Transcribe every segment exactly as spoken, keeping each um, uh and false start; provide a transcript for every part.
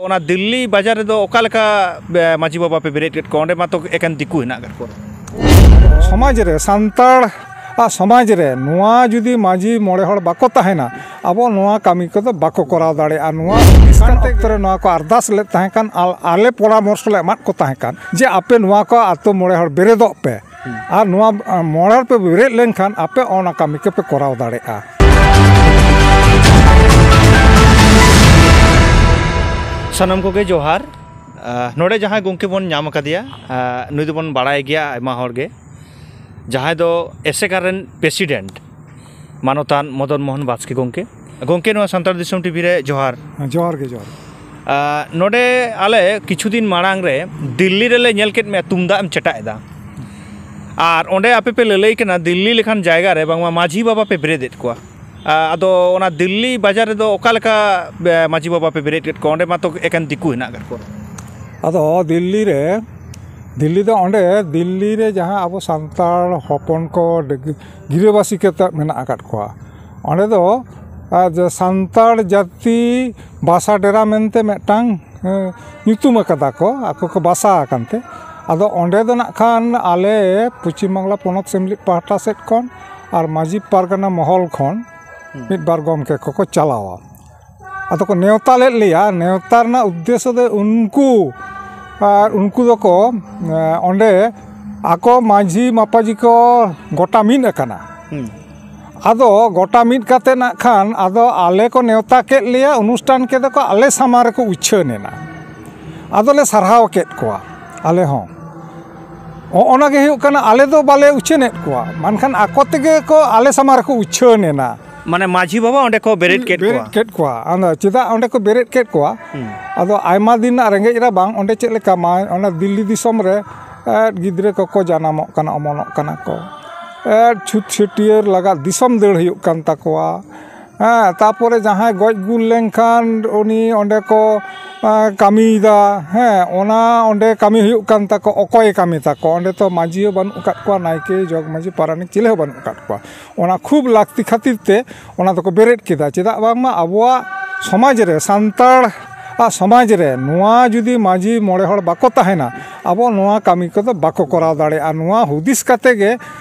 ᱚᱱᱟ ᱫᱤᱞᱞᱤ ᱵᱟᱡᱟᱨ ᱨᱮᱫᱚ ᱚᱠᱟ ᱞᱮᱠᱟ, ᱮ, ᱢᱟᱹᱡᱷᱤ ᱵᱟᱵᱟ ᱯᱮ ᱵᱮᱨᱮᱫ ᱠᱮᱫ ᱠᱚᱣᱟ? ᱚᱸᱰᱮ ᱢᱟᱛᱚ ᱮᱠᱮᱱ ᱫᱤᱠᱩ ᱦᱮᱱᱟᱜ ᱟᱠᱟᱫ ᱠᱚᱣᱟ᱾ ᱥᱚᱢᱟᱡᱽ ᱨᱮ, ᱥᱟᱱᱛᱟᱲ ᱟᱜ ᱥᱚᱢᱟᱡᱽ ᱨᱮ ᱱᱚᱣᱟ ᱡᱩᱫᱤ ᱢᱟᱹᱡᱷᱤ ᱢᱚᱬᱮ ᱦᱚᱲ ᱵᱟᱠᱚ ᱛᱟᱦᱮᱱᱟ, ᱟᱵᱚ ᱱᱚᱣᱟ ᱠᱟᱹᱢᱤ ᱠᱚᱫᱚ ᱵᱟᱠᱚ ᱠᱚᱨᱟᱣ ᱫᱟᱲᱮᱭᱟᱜᱼᱟ᱾ ᱱᱚᱣᱟ ᱚᱠᱛᱚ ᱨᱮ ᱱᱚᱣᱟ ᱠᱚ ᱟᱨᱫᱟᱥ ᱞᱮᱫ ᱛᱟᱦᱮᱸ ᱠᱟᱱ, ᱟᱞ-, ᱟᱞᱮ ᱯᱚᱨᱟᱢᱚᱨᱥᱚ ᱞᱮ ᱮᱢᱟᱫ ᱠᱚ ᱛᱟᱦᱮᱸ ᱠᱟᱱ ᱡᱮ ᱟᱯᱮ ᱱᱚᱣᱟ ᱠᱚ ᱟᱛᱳ ᱢᱚᱬᱮ ᱦᱚᱲ ᱵᱮᱨᱮᱫᱚᱜ ᱯᱮ᱾ ᱟᱨ ᱱᱚᱣᱟ, ᱟ, ᱢᱚᱬᱮ ᱦᱚᱲ ᱯᱮ ᱵᱮᱨᱮᱫ ᱞᱮᱱᱠᱷᱟᱱ ᱟᱯᱮ ᱚᱱᱟ ᱠᱟᱹᱢᱤ ᱠᱚᱯᱮ ᱠᱚᱨᱟᱣ ᱫᱟᱲᱮᱭᱟᱜᱼᱟ᱾ ᱥᱟᱱᱟᱢ ᱠᱚᱜᱮ ᱡᱚᱦᱟᱨ᱾ ᱟ, ᱱᱚᱰᱮ ᱡᱟᱦᱟᱸᱭ ᱜᱚᱢᱠᱮ ᱵᱚᱱ ᱧᱟᱢ ᱟᱠᱟᱫᱮᱭᱟ, ᱟ, ᱱᱩᱭ ᱫᱚᱵᱚᱱ ᱵᱟᱲᱟᱭ ᱜᱮᱭᱟ ᱟᱭᱢᱟ ᱦᱚᱲ ᱜᱮ, ᱡᱟᱦᱟᱸᱭ ᱫᱚ ᱮᱥᱮᱠᱟ ᱨᱮᱱ ᱯᱨᱮᱥᱤᱰᱮᱱᱴ ᱢᱟᱱᱚᱛᱟᱱ ᱢᱚᱫᱚᱱ ᱢᱳᱦᱚᱱ ᱵᱟᱥᱠᱮ ᱜᱚᱢᱠᱮ᱾ ᱜᱚᱢᱠᱮ, ᱱᱚᱣᱟ ᱥᱟᱱᱛᱟᱲ ᱫᱤᱥᱚᱢ ᱴᱤᱵᱷᱤ ᱨᱮ ᱡᱚᱦᱟᱨ᱾ ᱦᱮᱸ, ᱡᱚᱦᱟᱨ ᱜᱮ, ᱡᱚᱦᱟᱨ᱾ ᱟ, ᱱᱚᱰᱮ ᱟᱞᱮ ᱠᱤᱪᱷᱩ ᱫᱤᱱ ᱢᱟᱲᱟᱝ ᱨᱮ ᱫᱤᱞᱞᱤ ᱨᱮᱞᱮ ᱧᱮᱞ ᱠᱮᱫ ᱢᱮᱭᱟ, ᱛᱩᱢᱫᱟᱜ ᱮᱢ ᱪᱮᱴᱟᱜ ᱮᱫᱟ, ᱟᱨ ᱚᱸᱰᱮ ᱟᱯᱮ ᱯᱮ ᱞᱟᱹᱞᱟᱹᱭ ᱠᱟᱱᱟ ᱫᱤᱞᱞᱤ ᱞᱮᱠᱟᱱ ᱡᱟᱭᱜᱟ ᱨᱮ ᱵᱟᱝᱢᱟ ᱢᱟᱹᱡᱷᱤ ᱵᱟᱵᱟ ᱯᱮ ᱵᱮᱨᱮᱫ ᱮᱫ ᱠᱚᱣᱟ᱾ ᱟ, ᱟᱫᱚ ᱚᱱᱟ ᱫᱤᱞᱞᱤ ᱵᱟᱡᱟᱨ ᱨᱮᱫᱚ ᱚᱠᱟ ᱞᱮᱠᱟ, ᱮ, ᱢᱟᱹᱡᱷᱤ ᱵᱟᱵᱟ ᱯᱮ ᱵᱮᱨᱮᱫ ᱠᱮᱫ ᱠᱚᱣᱟ? ᱚᱸᱰᱮ ᱢᱟᱛᱚ ᱮᱠᱮᱱ ᱫᱤᱠᱩ ᱦᱮᱱᱟᱜ ᱟᱠᱟᱫ ᱠᱚᱣᱟ᱾ ᱟᱫᱚ ᱫᱤᱞᱞᱤ ᱨᱮ, ᱫᱤᱞᱞᱤ ᱫᱚ ᱚᱸᱰᱮ, ᱫᱤᱞᱞᱤ ᱨᱮ ᱡᱟᱦᱟᱸ ᱟᱵᱚ ᱥᱟᱱᱛᱟᱲ ᱦᱚᱯᱚᱱ ᱠᱚ ᱰᱤᱜ-, ᱜᱤᱨᱟᱹᱵᱟᱹᱥᱤ ᱠᱟᱛᱮ ᱢᱮᱱᱟᱜ ᱟᱠᱟᱫ ᱠᱚᱣᱟ, ᱚᱸᱰᱮ ᱫᱚ, ᱟ, ᱡᱮ ᱥᱟᱱᱛᱟᱲ ᱡᱟᱹᱛᱤ ᱵᱟᱥᱟ ᱰᱮᱨᱟ ᱢᱮᱱᱛᱮ ᱢᱤᱫᱴᱟᱝ, ᱮ, ᱧᱩᱛᱩᱢ ᱟᱠᱟᱫᱟ ᱠᱚ, ᱟᱠᱚ ᱠᱚ ᱵᱟᱥᱟ ᱟᱠᱟᱱ ᱛᱮ᱾ ᱟᱫᱚ ᱚᱸᱰᱮ ᱫᱚ ᱱᱟᱜ ᱠᱷᱟᱱ ᱟᱞᱮ ᱯᱚᱪᱷᱤᱢ ᱵᱟᱝᱞᱟ ᱯᱚᱱᱚᱛ ᱥᱮᱢᱞᱮᱫ ᱯᱟᱦᱴᱟ ᱥᱮᱫ ᱠᱷᱚᱱ ᱟᱨ ᱢᱟᱹᱡᱷᱤ ᱯᱟᱨᱜᱟᱱᱟ ᱢᱚᱦᱚᱞ ᱠᱷᱚᱱ ᱦᱩᱸ᱾ ᱢᱤᱫ ᱵᱟᱨ ᱜᱚᱢᱠᱮ ᱠᱚᱠᱚ ᱪᱟᱞᱟᱣᱟ᱾ ᱟᱫᱚ ᱠᱚ ᱱᱮᱣᱛᱟ ᱞᱮᱫ ᱞᱮᱭᱟ᱾ ᱱᱮᱣᱛᱟ ᱨᱮᱱᱟᱜ ᱩᱫᱽᱫᱮᱥᱥᱚ ᱫᱚ ᱩᱱᱠᱩ, ᱟᱨ ᱩᱱᱠᱩ ᱫᱚᱠᱚ, ᱮ, ᱚᱸᱰᱮ ᱟᱠᱚ ᱢᱟᱹᱡᱷᱤ ᱢᱟᱯᱟᱡᱷᱤ ᱠᱚ ᱜᱚᱴᱟ ᱢᱤᱫ ᱟᱠᱟᱱᱟ᱾ ᱦᱩᱸ᱾ ᱟᱫᱚ ᱜᱚᱴᱟ ᱢᱤᱫ ᱠᱟᱛᱮ ᱱᱟᱜ ᱠᱷᱟᱱ ᱟᱫᱚ ᱟᱞᱮ ᱠᱚ ᱱᱮᱣᱛᱟ ᱠᱮᱫ ᱞᱮᱭᱟ, ᱚᱱᱩᱥᱴᱷᱟᱱ ᱠᱮᱫᱟ ᱠᱚ, ᱟᱞᱮ ᱥᱟᱢᱟᱝ ᱨᱮᱠᱚ ᱩᱪᱷᱟᱹᱱ ᱮᱱᱟ᱾ ᱟᱫᱚᱞᱮ ᱥᱟᱨᱦᱟᱣ ᱠᱮᱫ ᱠᱚᱣᱟ ᱟᱞᱮ ᱦᱚᱸ᱾ ᱚ-, ᱚᱱᱟ ᱜᱮ ᱦᱩᱭᱩᱜ ᱠᱟᱱᱟ, ᱟᱞᱮ ᱫᱚ ᱵᱟᱞᱮ ᱩᱪᱷᱟᱹᱱᱮᱫ ᱠᱚᱣᱟ, ᱢᱮᱱᱠᱷᱟᱱ ᱟᱠᱚ ᱛᱮᱜᱮ ᱠᱚ ᱟᱞᱮ ᱥᱟᱢᱟᱝ ᱨᱮᱠᱚ ᱩᱪᱷᱟᱹᱱ ᱮᱱᱟ᱾ ᱢᱟᱱᱮ ᱢᱟᱹᱡᱷᱤ ᱵᱟᱵᱟ ᱚᱸᱰᱮ ᱠᱚ ᱵᱮᱨᱮᱫ ᱠᱮᱫ ᱵᱮᱨᱮᱫ ᱠᱚᱣᱟ᱾ ᱠᱮᱫ ᱠᱚᱣᱟ᱾ ᱟᱫᱚ ᱪᱮᱫᱟᱜ ᱚᱸᱰᱮ ᱠᱚ ᱵᱮᱨᱮᱫ ᱠᱮᱫ ᱠᱚᱣᱟ? ᱦᱩᱸ᱾ ᱟᱫᱚ ᱟᱭᱢᱟ ᱫᱤᱱ ᱨᱮᱱᱟᱜ ᱨᱮᱸᱜᱮᱡ ᱨᱟᱵᱟᱝ ᱚᱸᱰᱮ ᱪᱮᱫ ᱞᱮᱠᱟ ᱢᱟ, ᱚᱱᱟ ᱫᱤᱞᱞᱤ ᱫᱤᱥᱚᱢ ᱨᱮ, ᱮ, ᱜᱤᱫᱽᱨᱟᱹ ᱠᱚᱠᱚ ᱡᱟᱱᱟᱢᱚᱜ ᱠᱟᱱᱟ, ᱚᱢᱚᱱᱚᱜ ᱠᱟᱱᱟ ᱠᱚ᱾ ᱮ, ᱪᱷᱩᱛ ᱪᱷᱟᱹᱴᱭᱟᱹᱨ ᱞᱟᱜᱟᱫ ᱫᱤᱥᱚᱢ ᱫᱟᱹᱲ ᱦᱩᱭᱩᱜ ᱠᱟᱱ ᱛᱟᱠᱚᱣᱟ᱾ ᱦᱮᱸ, ᱛᱟᱯᱚᱨᱮ ᱡᱟᱦᱟᱸᱭ ᱜᱚᱡ ᱜᱩᱨ ᱞᱮᱱᱠᱷᱟᱱ ᱩᱱᱤ ᱚᱸᱰᱮ ᱠᱚ, ᱮ, ᱠᱟᱹᱢᱤᱭᱮᱫᱟ᱾ ᱦᱮᱸ, ᱚᱱᱟ ᱚᱸᱰᱮ ᱠᱟᱹᱢᱤ ᱦᱩᱭᱩᱜ ᱠᱟᱱ ᱛᱟᱠᱚ, ᱚᱠᱚᱭᱮ ᱠᱟᱹᱢᱤ ᱛᱟᱠᱚ? ᱚᱸᱰᱮ ᱛᱚ ᱢᱟᱹᱡᱷᱤ ᱦᱚᱸ ᱵᱟᱹᱱᱩᱜ ᱟᱠᱟᱫ ᱠᱚᱣᱟ, ᱱᱟᱭᱠᱮ, ᱡᱚᱜᱽ ᱢᱟᱹᱡᱷᱤ, ᱯᱟᱨᱟᱱᱤᱠ ᱪᱤᱞᱤ ᱦᱚᱸ ᱵᱟᱹᱱᱩᱜ ᱟᱠᱟᱫ ᱠᱚᱣᱟ᱾ ᱚᱱᱟ ᱠᱷᱩᱵ ᱞᱟᱹᱠᱛᱤ ᱠᱷᱟᱹᱛᱤᱨ ᱛᱮ ᱚᱱᱟ ᱫᱚᱠᱚ ᱵᱮᱨᱮᱫ ᱠᱮᱫᱟ᱾ ᱪᱮᱫᱟᱜ ᱵᱟᱝᱢᱟ ᱟᱵᱚᱣᱟᱜ ᱥᱚᱢᱟᱡᱽ ᱨᱮ ᱥᱟᱱᱛᱟᱲ ᱟᱨ ᱥᱚᱢᱟᱡᱽ ᱨᱮ ᱱᱚᱣᱟ ᱡᱩᱫᱤ ᱢᱟᱹᱡᱷᱤ ᱢᱚᱬᱮ ᱦᱚᱲ ᱵᱟᱠᱚ ᱛᱟᱦᱮᱱᱟ, ᱟᱵᱚ ᱱᱚᱣᱟ ᱠᱟᱹᱢᱤ ᱠᱚᱫᱚ ᱵᱟᱠᱚ ᱠᱚᱨᱟᱣ ᱫᱟᱲᱮᱭᱟᱜᱼᱟ᱾ ᱱᱚᱣᱟ ᱦᱩᱫᱤᱥ ᱠᱟᱛᱮ ᱜᱮ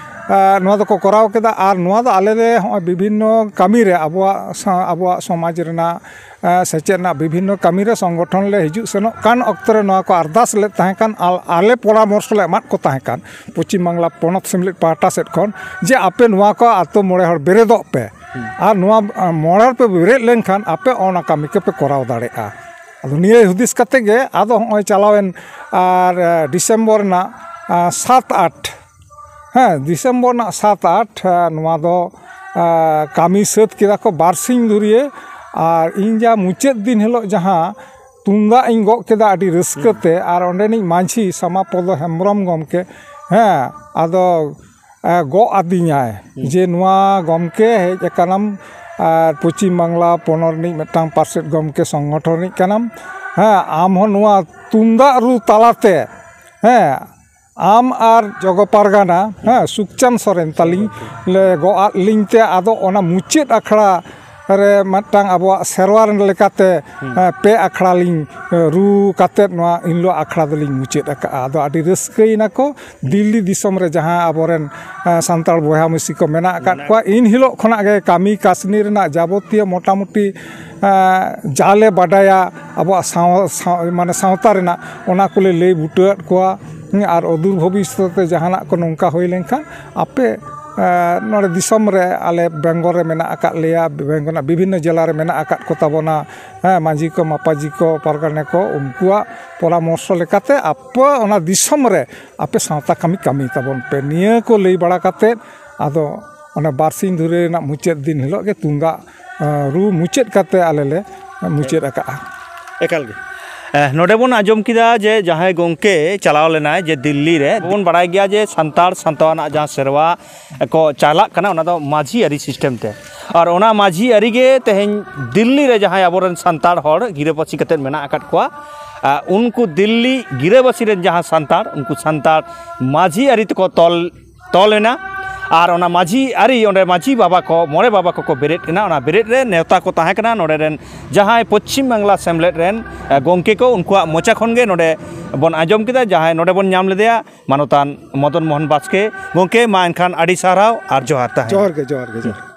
ᱟᱨ ᱱᱚᱣᱟ ᱫᱚᱠᱚ ᱠᱚᱨᱟᱣ ᱠᱮᱫᱟ᱾ ᱟᱨ ᱱᱚᱣᱟ ᱫᱚ ᱟᱞᱮ ᱞᱮ ᱦᱚᱸᱜᱼᱚᱭ ᱵᱤᱵᱷᱤᱱᱱᱚ ᱠᱟᱹᱢᱤ ᱨᱮ ᱟᱵᱚᱣᱟᱜ ᱥᱟ- ᱟᱵᱚᱣᱟᱜ ᱥᱚᱢᱟᱡᱽ ᱨᱮᱱᱟᱜ ᱥᱮᱪᱮᱫ ᱨᱮᱱᱟᱜ ᱵᱤᱵᱷᱤᱱᱱᱚ ᱠᱟᱹᱢᱤ ᱨᱮ ᱥᱚᱝᱜᱚᱴᱷᱚᱱ ᱞᱮ ᱦᱤᱡᱩᱜ ᱥᱮᱱᱚᱜ ᱠᱟᱱ ᱚᱠᱛᱚ ᱨᱮ ᱱᱚᱣᱟ ᱠᱚ ᱟᱨᱫᱟᱥ ᱞᱮᱫ ᱛᱟᱦᱮᱸ ᱠᱟᱱ, ᱟᱞ- ᱟᱞᱮ ᱯᱚᱨᱟᱢᱚᱨᱥᱚ ᱞᱮ ᱮᱢᱟᱫ ᱠᱚ ᱛᱟᱦᱮᱸ ᱠᱟᱱ ᱯᱚᱪᱷᱤᱢ ᱵᱟᱝᱞᱟ ᱯᱚᱱᱚᱛ ᱥᱤᱢᱞᱤᱫ ᱯᱟᱦᱴᱟ ᱥᱮᱫ ᱠᱷᱚᱱ, ᱡᱮ ᱟᱯᱮ ᱱᱚᱣᱟ ᱠᱚ ᱟᱛᱳ ᱢᱚᱬᱮ ᱦᱚᱲ ᱵᱮᱨᱮᱫᱚᱜ ᱯᱮ᱾ ᱟᱨ ᱱᱚᱣᱟ ᱢᱚᱬᱮ ᱦᱚᱲ ᱯᱮ ᱵᱮᱨᱮᱫ ᱞᱮᱱᱠᱷᱟᱱ ᱟᱯᱮ ᱚᱱᱟ ᱠᱟᱹᱢᱤ ᱠᱚᱯᱮ ᱠᱚᱨᱟᱣ ᱫᱟᱲᱮᱭᱟᱜᱼᱟ᱾ ᱟᱫᱚ ᱱᱤᱭᱟᱹ ᱦᱩᱫᱤᱥ ᱠᱟᱛᱮ ᱜᱮ ᱟᱫᱚ ᱦᱚᱸᱜᱼᱚᱭ ᱪᱟᱞᱟᱣᱮᱱ ᱟᱨ ᱰᱤᱥᱮᱢᱵᱚᱨ ᱨᱮᱱᱟᱜ ᱥᱟᱛ ᱟᱴ, ᱦᱮᱸ, ᱰᱤᱥᱮᱢᱵᱚᱨ ᱨᱮᱱᱟᱜ ᱥᱟᱛ ᱟᱴ ᱱᱚᱣᱟ ᱫᱚ ᱠᱟᱹᱢᱤ ᱥᱟᱹᱛ ᱠᱮᱫᱟ ᱠᱚ ᱵᱟᱨᱥᱤᱧ ᱫᱷᱩᱨᱤᱭᱟᱹ᱾ ᱟᱨ ᱤᱧ ᱡᱟ ᱢᱩᱪᱟᱹᱫ ᱫᱤᱱ ᱦᱤᱞᱳᱜ ᱡᱟᱦᱟᱸ ᱛᱩᱢᱫᱟᱜ ᱤᱧ ᱜᱚᱜ ᱠᱮᱫᱟ ᱟᱹᱰᱤ ᱨᱟᱹᱥᱠᱟᱹ ᱛᱮ, ᱟᱨ ᱚᱸᱰᱮᱱᱤᱡ ᱢᱟᱹᱡᱷᱤ ᱥᱟᱢᱟᱯᱚᱫᱚ ᱦᱮᱢᱵᱨᱚᱢ ᱜᱚᱢᱠᱮ, ᱦᱮᱸ, ᱟᱫᱚ ᱜᱚᱜ ᱟᱹᱫᱤᱧᱟᱭ ᱡᱮ, "ᱱᱚᱣᱟ ᱜᱚᱢᱠᱮ ᱦᱮᱡ ᱟᱠᱟᱱᱟᱢ, ᱟᱨ ᱯᱚᱪᱷᱤᱢ ᱵᱟᱝᱞᱟ ᱯᱚᱱᱚᱛ ᱨᱤᱱᱤᱡ ᱢᱤᱫᱴᱟᱝ ᱯᱟᱨᱥᱮᱛ ᱜᱚᱢᱠᱮ ᱥᱚᱝᱜᱚᱴᱷᱚᱱ ᱨᱤᱱᱤᱡ ᱠᱟᱱᱟᱢ, ᱦᱮᱸ, ᱟᱢ ᱦᱚᱸ ᱱᱚᱣᱟ ᱛᱩᱢᱫᱟᱜ ᱨᱩ ᱛᱟᱞᱟᱛᱮ, ᱦᱮᱸ, ᱟᱢ ᱟᱨ ᱡᱚᱜᱚ ᱯᱟᱨᱜᱟᱱᱟ, ᱦᱮᱸ, ᱥᱩᱠᱪᱟᱸᱫᱽ ᱥᱚᱨᱮᱱ ᱛᱟᱹᱞᱤᱧ ᱞᱮ ᱜᱚᱜ ᱟᱫ ᱞᱤᱧ ᱛᱮ, ᱟᱫᱚ ᱚᱱᱟ ᱢᱩᱪᱟᱹᱫ ᱟᱠᱷᱲᱟ ᱨᱮ ᱢᱤᱫᱴᱟᱝ ᱟᱵᱚᱣᱟᱜ ᱥᱮᱨᱣᱟ ᱨᱮᱱ ᱞᱮᱠᱟᱛᱮ, ᱦᱮᱸ, ᱯᱮ ᱟᱠᱷᱲᱟ ᱞᱤᱧ ᱨᱩ ᱠᱟᱛᱮᱫ ᱱᱚᱣᱟ ᱤᱱ ᱦᱤᱞᱳᱜ ᱟᱠᱷᱲᱟ ᱫᱚᱞᱤᱧ ᱢᱩᱪᱟᱹᱫ ᱟᱠᱟᱫᱼᱟ᱾ ᱟᱫᱚ ᱟᱹᱰᱤ ᱨᱟᱹᱥᱠᱟᱹᱭᱮᱱᱟ ᱠᱚ ᱫᱤᱞᱞᱤ ᱫᱤᱥᱚᱢ ᱨᱮ ᱡᱟᱦᱟᱸ ᱟᱵᱚᱨᱮᱱ ᱥᱟᱱᱛᱟᱲ ᱵᱚᱭᱦᱟ ᱢᱤᱥᱤ ᱠᱚ ᱢᱮᱱᱟᱜ ᱟᱠᱟᱫ ᱠᱚᱣᱟ᱾ ᱤᱱ ᱦᱤᱞᱳᱜ ᱠᱷᱚᱱᱟᱜ ᱜᱮ ᱠᱟᱹᱢᱤ ᱠᱟᱹᱥᱱᱤ ᱨᱮᱱᱟᱜ ᱡᱟᱵᱚᱛᱤᱭᱚ ᱢᱚᱴᱟᱢᱩᱴᱤ ᱡᱟᱞᱮ ᱵᱟᱰᱟᱭᱟ ᱟᱵᱚᱣᱟᱜ ᱥᱟᱶ-, ᱥᱟᱶ-, ᱢᱟᱱᱮ ᱥᱟᱶᱛᱟ ᱨᱮᱱᱟᱜ, ᱚᱱᱟ ᱠᱚᱞᱮ ᱞᱟᱹᱭ ᱵᱩᱴᱟᱹᱣᱟᱫ ᱠᱚᱣᱟ᱾ ᱦᱮᱸ, ᱟᱨ ᱚᱫᱩᱨ ᱵᱷᱚᱵᱤᱥᱥᱚᱛ ᱨᱮ ᱡᱟᱦᱟᱱᱟᱜ ᱠᱚ ᱱᱚᱝᱠᱟ ᱦᱩᱭ ᱞᱮᱱᱠᱷᱟᱱ ᱟᱯᱮ, ᱮ, ᱱᱚᱰᱮ ᱫᱤᱥᱚᱢ ᱨᱮ, ᱟᱞᱮ ᱵᱮᱝᱜᱚᱞ ᱨᱮ ᱢᱮᱱᱟᱜ ᱟᱠᱟᱫ ᱞᱮᱭᱟ, ᱵᱮᱝᱜᱚᱞ ᱨᱮᱱᱟᱜ ᱵᱤᱵᱷᱤᱱᱱᱚ ᱡᱮᱞᱟ ᱨᱮ ᱢᱮᱱᱟᱜ ᱟᱠᱟᱫ ᱠᱚ ᱛᱟᱵᱚᱱᱟ, ᱦᱮᱸ, ᱢᱟᱹᱡᱷᱤ ᱠᱚ, ᱢᱟᱯᱟᱡᱷᱤ ᱠᱚ, ᱯᱟᱨᱜᱟᱱᱟ ᱠᱚ, ᱩᱱᱠᱩᱣᱟᱜ ᱯᱚᱨᱟᱢᱚᱨᱥᱚ ᱞᱮᱠᱟᱛᱮ ᱟᱯᱮ ᱚᱱᱟ ᱫᱤᱥᱚᱢ ᱨᱮ ᱟᱯᱮ ᱥᱟᱶᱛᱟ ᱠᱟᱹᱢᱤ ᱠᱟᱹᱢᱤ ᱛᱟᱵᱚᱱ ᱯᱮ᱾ ᱱᱤᱭᱟᱹ ᱠᱚ ᱞᱟᱹᱭ ᱵᱟᱲᱟ ᱠᱟᱛᱮᱫ ᱟᱫᱚ ᱚᱱᱟ ᱵᱟᱨᱥᱤᱧ ᱫᱷᱩᱨᱤ ᱨᱮᱱᱟᱜ ᱢᱩᱪᱟᱹᱫ ᱫᱤᱱ ᱦᱤᱞᱳᱜ ᱜᱮ ᱛᱩᱢᱫᱟᱜ, ᱮ, ᱨᱩ ᱢᱩᱪᱟᱹᱫ ᱠᱟᱛᱮ ᱟᱞᱮ ᱞᱮ ᱢᱩᱪᱟᱹᱫ ᱟᱠᱟᱜᱼᱟ᱾ ᱮᱠᱟᱞ ᱜᱮ᱾ ᱮ, ᱱᱚᱰᱮ ᱵᱚᱱ ᱟᱸᱡᱚᱢ ᱠᱮᱫᱟ ᱡᱮ ᱡᱟᱦᱟᱸᱭ ᱜᱚᱢᱠᱮ ᱪᱟᱞᱟᱣ ᱞᱮᱱᱟᱭ ᱡᱮ ᱫᱤᱞᱞᱤ ᱨᱮ, ᱵᱚᱱ ᱵᱟᱲᱟᱭ ᱜᱮᱭᱟ ᱡᱮ ᱥᱟᱱᱛᱟᱲ ᱥᱟᱶᱛᱟ ᱨᱮᱱᱟᱜ ᱡᱟᱦᱟᱸ ᱥᱮᱨᱣᱟ ᱠᱚ ᱪᱟᱞᱟᱜ ᱠᱟᱱᱟ, ᱚᱱᱟ ᱫᱚ ᱢᱟᱹᱡᱷᱤ ᱟᱹᱨᱤ ᱥᱤᱥᱴᱮᱢ ᱛᱮ᱾ ᱟᱨ ᱚᱱᱟ ᱢᱟᱹᱡᱷᱤ ᱟᱹᱨᱤ ᱜᱮ ᱛᱮᱦᱮᱧ ᱫᱤᱞᱞᱤ ᱨᱮ ᱡᱟᱦᱟᱸᱭ ᱟᱵᱚᱨᱮᱱ ᱥᱟᱱᱛᱟᱲ ᱦᱚᱲ ᱜᱤᱨᱟᱹᱵᱟᱹᱥᱤ ᱠᱟᱛᱮᱫ ᱢᱮᱱᱟᱜ ᱟᱠᱟᱫ ᱠᱚᱣᱟ, ᱟ, ᱩᱱᱠᱩ ᱫᱤᱞᱞᱤ ᱜᱤᱨᱟᱹᱵᱟᱹᱥᱤ ᱨᱮᱱ ᱡᱟᱦᱟᱸ ᱥᱟᱱᱛᱟᱲ, ᱩᱱᱠᱩ ᱥᱟᱱᱛᱟᱲ ᱢᱟᱹᱡᱷᱤ ᱟᱹᱨᱤ ᱛᱮᱠᱚ ᱛᱚᱞ, ᱛᱚᱞ ᱮᱱᱟ᱾ ᱟᱨ ᱚᱱᱟ ᱢᱟᱹᱡᱷᱤ ᱟᱹᱨᱤ, ᱚᱸᱰᱮ ᱢᱟᱹᱡᱷᱤ ᱵᱟᱵᱟ ᱠᱚ, ᱢᱚᱬᱮ ᱵᱟᱵᱟ ᱠᱚᱠᱚ ᱵᱮᱨᱮᱫ ᱮᱱᱟ᱾ ᱚᱱᱟ ᱵᱮᱨᱮᱫ ᱨᱮ ᱱᱮᱣᱛᱟ ᱠᱚ ᱛᱟᱦᱮᱸ ᱠᱟᱱᱟ ᱱᱚᱰᱮ ᱨᱮᱱ ᱡᱟᱦᱟᱸᱭ ᱯᱚᱪᱷᱤᱢ ᱵᱟᱝᱞᱟ ᱥᱮᱢᱞᱮᱫ ᱨᱮᱱ, ᱮ, ᱜᱚᱢᱠᱮ ᱠᱚ, ᱩᱱᱠᱩᱣᱟᱜ ᱢᱚᱪᱟ ᱠᱷᱚᱱ ᱜᱮ ᱱᱚᱰᱮ ᱵᱚᱱ ᱟᱸᱡᱚᱢ ᱠᱮᱫᱟ, ᱡᱟᱦᱟᱸᱭ ᱱᱚᱰᱮ ᱵᱚᱱ ᱧᱟᱢ ᱞᱮᱫᱮᱭᱟ, ᱢᱟᱱᱚᱛᱟᱱ ᱢᱚᱫᱚᱱ ᱢᱳᱦᱚᱱ ᱵᱟᱥᱠᱮ᱾ ᱜᱚᱢᱠᱮ, ᱢᱟ ᱮᱱᱠᱷᱟᱱ ᱟᱹᱰᱤ ᱥᱟᱨᱦᱟᱣ ᱟᱨ ᱡᱚᱦᱟᱨ ᱛᱟᱦᱮᱸ᱾ ᱡᱚᱦᱟᱨ ᱜᱮ, ᱡᱚᱦᱟᱨ ᱜᱮ, ᱡᱚᱦᱟᱨ᱾